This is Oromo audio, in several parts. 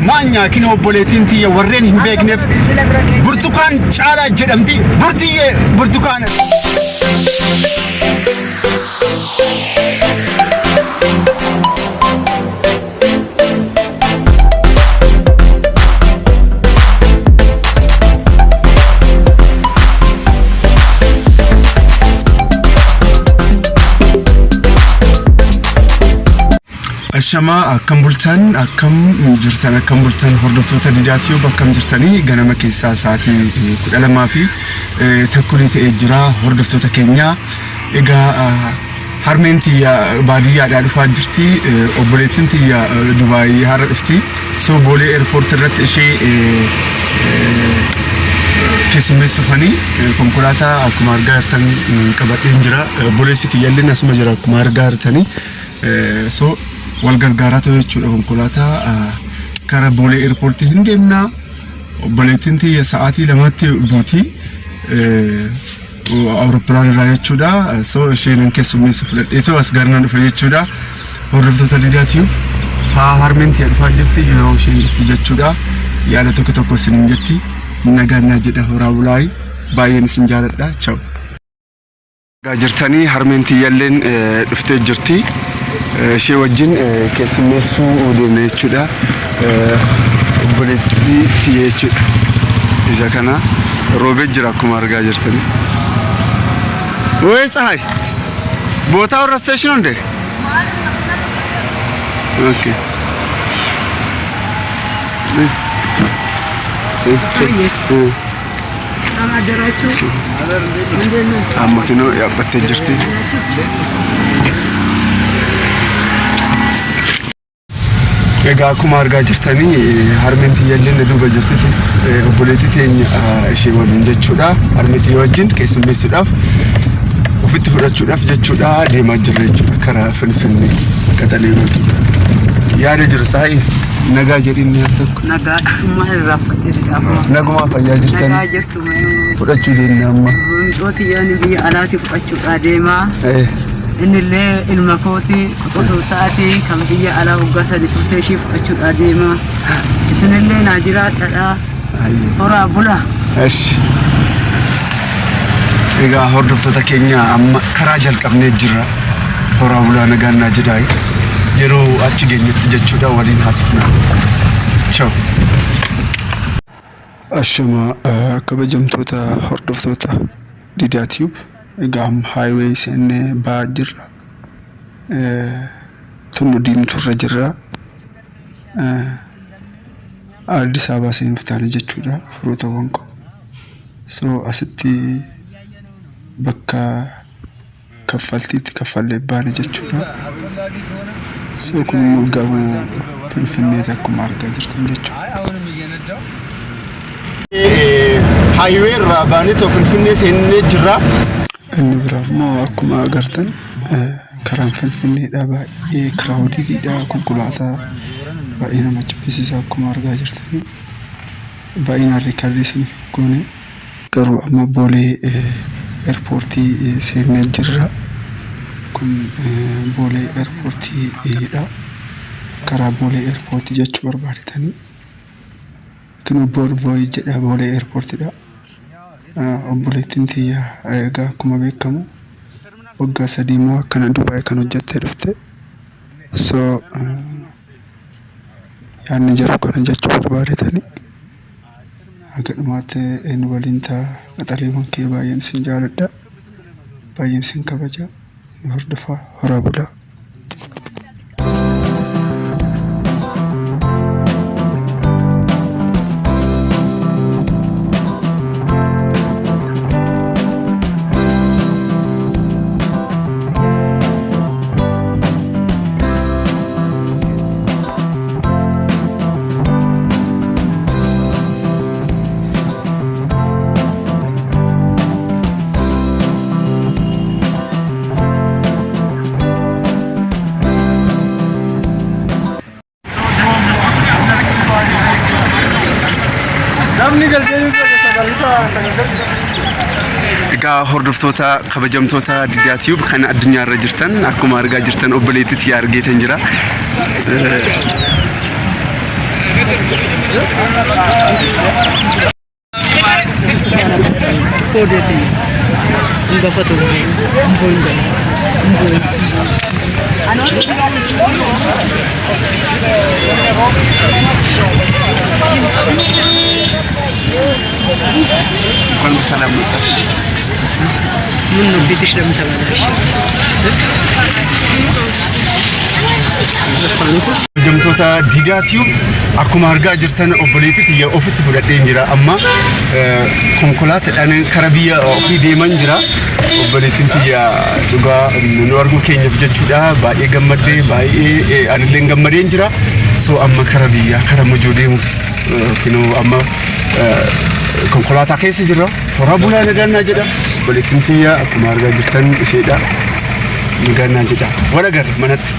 Maanyaa kinoo obboleettiin tiyya warreen hin beekneef Burtukaan Caalaa jedhamti. Burtiyyee Burtukaana. Ashamaa akkam bultan akkam jirtan akkam bultan hordoftoota Didaa Tube akkam jirtanii ganama keessaa sa'aatii 12 fi takkulii ta'ee jira hordoftoota keenya egaa harmeen tiyya baadiyyaadhaa dhufaa jirti obboleettiin tiyya Dubaayii har'a dhufti so Boolee airport irratti ishee keessummeessuufanii konkolaataa akkuma argaa jirtan qabadheen jira obboleessi kiyyalleen asuma jira akkuma argaa jirtanii. So wal gargaaraa ta'u jechuudha konkolaataa kara Boolee eerpoortii hin deemna. Obboleettiin tiyya sa'aatii 2tti buuti. Awurooppilaan irraa jechuudha. So isheen hin keessummeessa fudhadhee ta'u as garnaan dhufe jechuudha. Hordoftoota Didaa Tube haa harmeen tiyya dhufaa jirti yeroo isheen dhuftu jechuudha. Yaada tokko tokko isiniin jetti. Nagaan naa jedha horaa bulaayi. Baay'een isin jaaladha. Ciao. Argaa jirtanii harmeen tiyyalleen dhuftee jirti. Ishee wajjin keessummeessuu deemna jechuudha. Obboleettii tiyya jechuudha. Isa kana roobee jira akkuma argaa jirtanii. Wayii Tsahaay! Bootaa warra station hunde? Okay. Si, si. Amma kinoo yaabbattee jirti. Egaa akkuma argaa jirtanii harmeen tiyyallee na duuba jirtiti obboleettii teenya ishee waliin jechuudha. Harmee tiyya wajjin keessummeessuudhaaf ofitti fudhachuudhaaf jechuudha deemaa jirra jechuudha karaa Finfinnee qaxalee bakki. Yaada jiru saayii nagaa jedhiin ni tokko. Nagaa maal irraanfattee didhaafuma. Nagumaa fayyaa jirtanii Nagaa jirtu mayuu. fudhachuu deemna amma. Micooti yaani biyya alaati fudhachuudhaa deemaa. Inni illee ilma kooti quxusuu isaatii kan biyya alaa waggaa 3 turtee ishii fudhachuudhaa deemaa. Isinillee naa jiraadhadhaa. Ayyee. Horaa bulaa. Eshi. Egaa hordoftoota keenya amma karaa jalqabnee jirra. Horaa bulaa nagaan naa jedhaa. Yeroo achi geenyetti jechuudha waliin haasofna. Ciao. Ashama kabajamtoota hordoftoota Didaa Tube egaa amma highway seennee ba'aa jirra. Tullu diimtuurra jirra. Addis Ababa seenuuf taane jechuudha firootawwan koo. So asitti bakka kaffaltiitti kaffallee baane jechuudha. So kun immoo gamoo Finfinneeti akkuma argaa jirtan jechuudha. Highway irraa baanee too Finfinnee seennee jirra. Inni biraa immoo akkuma agartan karaan Finfinneedha baay'ee crowded konkolaataa baay'ee nama jibbisiisa akkuma argaa jirtanii. Baay'inaan riikardii isiniif hin goone garuu amma Boolee eerpoortii seennee jirra. Kun Boolee eerpoortiidha. Karaa Boolee eerpoortii jechuu barbaadetanii. Kun Boonvooy jedha Boolee eerpoortiidha. Obboleettiin tiyya egaa akkuma beekamu waggaa 3 immoo akkana Dubaay kan hojjettee dhufte. So yaadni jiru kana jechuu barbaadetani. Haga dhumaatti nu waliin ta'a qaxaleewwan kee baay'een isin jaaladha. Baay'een isin kabaja. Nu hordofaa horaa bulaa. Egaa hordoftoota kabajamtoota Didaa Tube kan addunyaa irra jirtan akkuma argaa jirtan obboleettii tiyya argeetan jira. እንኳን በሰላም መጣሽ። ምን ነው ቤትሽ ለምን ተበላሽ? Kabajamtoota Diidaa Tube, akkuma argaa jirtan obboleettii tiyya ofitti fudhadheen jira. Amma konkolaataadhaan kara biyya ofii deeman jira. Obboleettiin tiyya dhugaa nu arguu keenyaaf jechuudha baay'ee gammaddee, baay'ee anillee gammadeen jira. So amma kara biyyaa kara Mojoo deemuuf kinoo amma konkolaataa keessa jira. Horaa bulaa, nagaannaa jedha. Obboleettiin tiyya akkuma argaa jirtan isheedha. Nagaannaa jedha. Wal agarra manatti.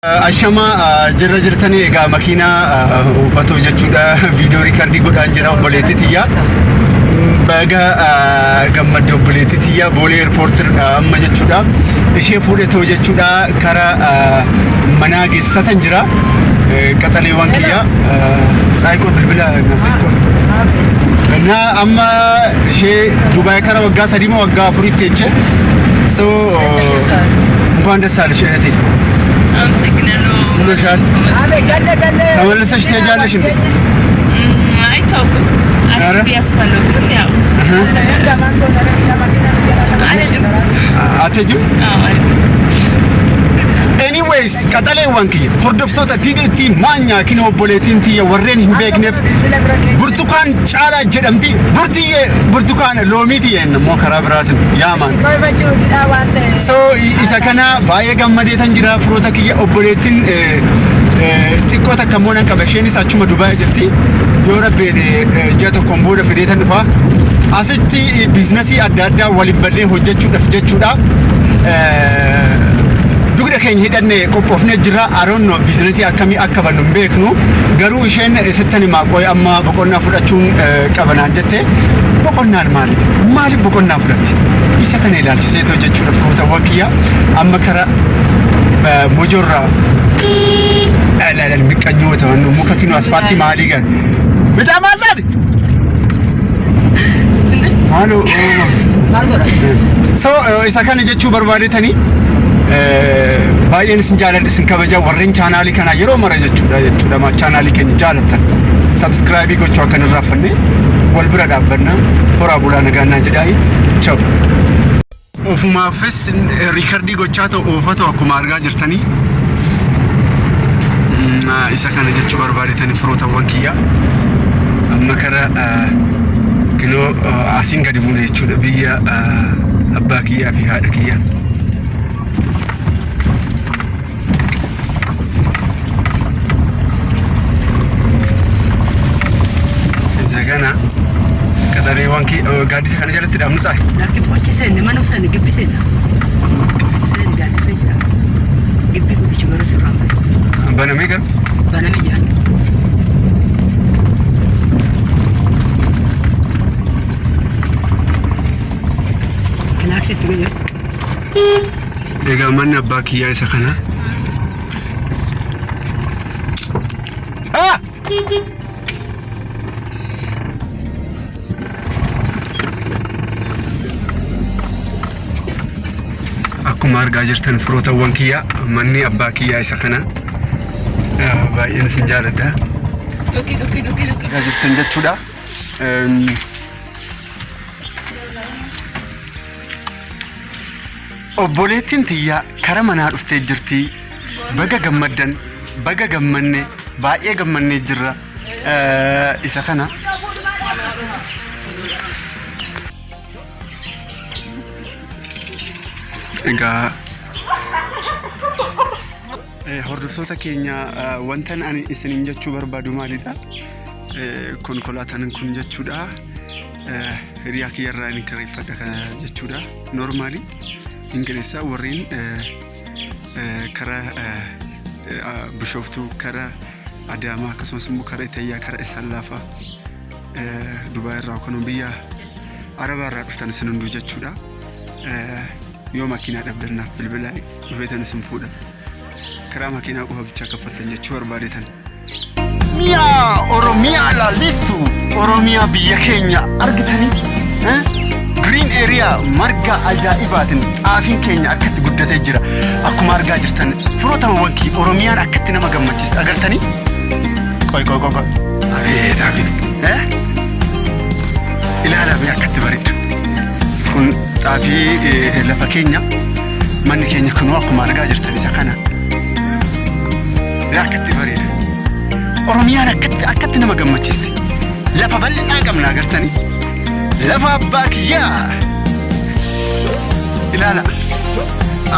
Ashama, jirra jirtanii? Egaa makiinaa uffatu jechuudha, viidiyoo record godhaan jira. Obboleettii tiyya baga gammadde. Obboleettii tiyya Boolee airport amma jechuudha ishee fuudhetoo jechuudha kara manaa geessatan jira. Qaxaleewwan kiyya, saayiqoo bilbila na saayiqoo እና amma ishee Dubaay kara waggaa 3 moo waggaa 4tti jeche. So እንኳን ደስ አለሽ እህቴ። አመሰግናለሁ። ብሎሻል። ተመልሰሽ ትሄጃለሽ እንዴ? አይታወቅም። ኧረ? አሪፍ ብዬ አስባለሁ፣ ግን ያው አልሄድም። አትሄጂም? አዎ፣ አልሄድም። Anyways, qaxaleewwan kiyya, hordoftoota Diideetti maanyaa, kina obboleettiin tiyya warreen hin beekneef Burtukaan Caalaa jedhamti. Burtiyyee, Burtukaan loomii tiyya immoo karaa biraatiin yaamaan. So isa kana baay'ee gammadeetan jira, firoota kiyya. Obboleettiin xiqqoo takka immoo nan qaba, isheenis achuma Dubaay jirti. Yoo rabbeen ji'a tokkoon booda fideetan dhufa. Asitti business adda addaa waliin bannee hojjechuudhaaf jechuudha. Dugda keenya hidhanne qophoofnee jira. Aroonno business akkamii akka bannu hin beeknu. Garuu isheen sittan himaa, qoy amma boqonnaa fudhachuun qabanaan jette. Boqonnaan maalidha? Maaliif boqonnaa fudhatte? Isa kana ilaalchisee jechuudha, firootawwan kiyya, amma kara Mojorraa ilaalan miqqanyoota muka kinu asfaaltii maalii gan bicaa maal taate? Maaloo. So isa kana jechuu barbaadetanii, baay'een isin jaaladha, isin kabaja. Warreen chaanaalii kana yeroo mara jechuudha chaanaalii keenya jaalattan subscribe gochuu akka hin irraanfanne, wal bira dhaabbanna. Horaa bulaa, nagaannaa jedhaayi, ciao. Ofumaafis record gochaa ta'u oofatu akkuma argaa jirtanii. Isa kana jechuu barbaadetanii, firootawwan kiyya, amma kara kinoo asiin gadi buune jechuudha, biyya abbaa kiyyaa fi haadha kiyyaa. Isa kana qaxareewwan gaaddisa kana jalatti dhaabnu tsaay. Lakki, bochi seenne, mana seenne, gibbi seenna. Seen gaaddisa jira. Gibbi guddichi garuu sirraan bane. Banamee garuu. Baname jira. Kilaaksitti gadi. Egaa manni abbaa kiyyaa isa kana. Ah! Akkuma argaa jirtan, firootawwan kiyyaa, manni abbaa kiyyaa isa kana. Baay'een isin jaaladha. Dhukii dhukii dhukii dhukii. Argaa jirtan jechuudha. Obboleettiin tiyyaa kara manaa dhuftee jirti. Baga gammaddan, baga gammanne, baay'ee gammannee jirra. Isa kana. Egaa hordoftoota keenya, wantan ani isiniin jechuu barbaadu maalidha? Konkolaataan kun jechuudha. Hiriyaa kiyyarraa inni kireeffadha kana jechuudha. Normally Ingilizaa warreen karaa Bishooftuu, karaa Adaamaa, akkasumas immoo karaa Itayyaa, karaa Isallaafaa Dubaay irraa yookaan biyya Arabaa irraa dhuftan isin hunduu jechuudha. Yoo makiinaa dhabdan naaf bilbilaa, dhufeetan isin fuudha. Karaa makiinaa qofa bichaa kaffaltan jechuu barbaadetan. Oromiyaa, Oromiyaa laalistu, Oromiyaa biyya keenya argitanii, Green area, marga ajaa'ibaatiin xaafiin keenya akkatti guddatee jira. Akkuma argaa jirtan, firootawwan kiyya, Oromiyaan akkatti nama gammachiista agartanii. Qoy, qoy, qoy, qoy. Abeet, abeet. Ilaalaa mee akkatti bareedu. Kun xaafii lafa keenya, manni keenya kunuu akkuma argaa jirtan isa kana. Akkatti bareeda. Oromiyaan akkatti akkatti nama gammachiisti. Lafa bal'inaa qabna agartanii. Lafa abbaa kiyyaa. Ilaala.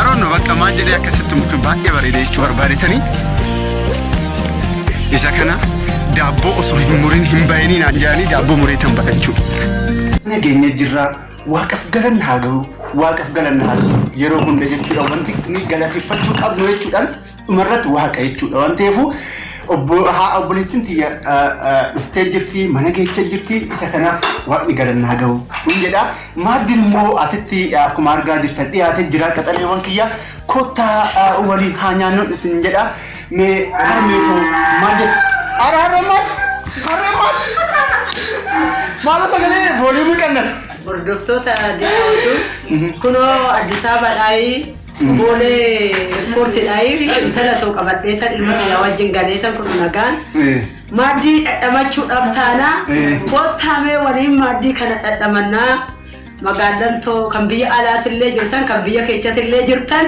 Aroonno bakka maal jedhee akkasitti muki baay'ee bareeda jechuu barbaadetanii. Isa kana daabboo osoo hin murin hin bayinii naan jedhanii daabboo muree tan ba'a jechuudha. Nageenya jirraa, waaqaf galanna haa gahu, waaqaf galanna haa gahu yeroo hunda jechuudha. Wanti ni galateeffachuu qabnu jechuudhaan dhumarratti waaqa jechuudha. Waan ta'eefu obbo haa obboleettiin tiyya dhuftee jirti, mana geechee jirti. Isa kanaaf waaqni galanna haa gahu kun jedha. Maaddiin immoo asitti akkuma argaa jirtan dhiyaatee jira. Qaxaleewwan kiyya, kottaa waliin haa nyaannu isin jedha. Mee harmeetoo maal jedha? Ara, harree maal, harree maal, maalo sagalee volume qannas. Hordoftoota daawwatu, kunoo Addis Ababaadhaayi, Boolee airportiidhaayi, intala too qabadhee tan ilma kiyyaa wajjin galee tan kun nagaan maaddii dhadhamachuudhaaf taanaa. Koottaamee waliin maaddii kana dhadhamannaa. Magaalaan too kan biyya alaatillee jirtan, kan biyya keessatillee jirtan,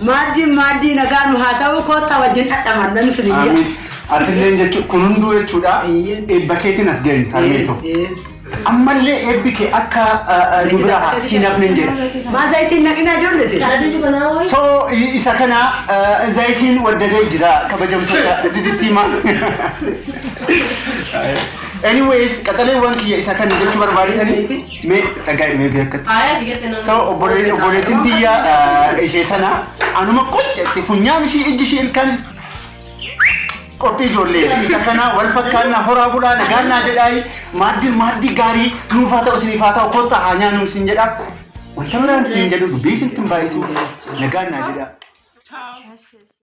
maaddiin maaddii nagaa nu haa ta'u, koottaa wajjin dhadhamannan isin Amiin. Atilleen jechuun kun hunduu jechuudha. Eebba keetiin as ga'e, harmeetoo. Ammallee eebbi kee akka nu biraa hin hafne jedha. Maa zayitiin naqinaa ijoollee isin? So isa kana zayitiin waddadee jira, kabajamtoota diditti himaa. Anyways, qaxaleewwan kiyya, isa kana jechuu barbaadetanii mee dhagaa mee akkatti. So obboleettiin tiyya ishee tana anuma qoccette, funyaan ishii, ijji ishii, ilkaan ishii qophii ijoollee isa kana wal fakkaannaa. Horaa bulaa, nagaannaa jedhaayi. Maaddii maaddii gaarii nuuf haa ta'u, isiniif haa ta'u, kottaa haa nyaannu isin jedha. Wanta biraan isin jedhu, dubbii isin hin baay'isu, nagaannaa jedha. Ciao.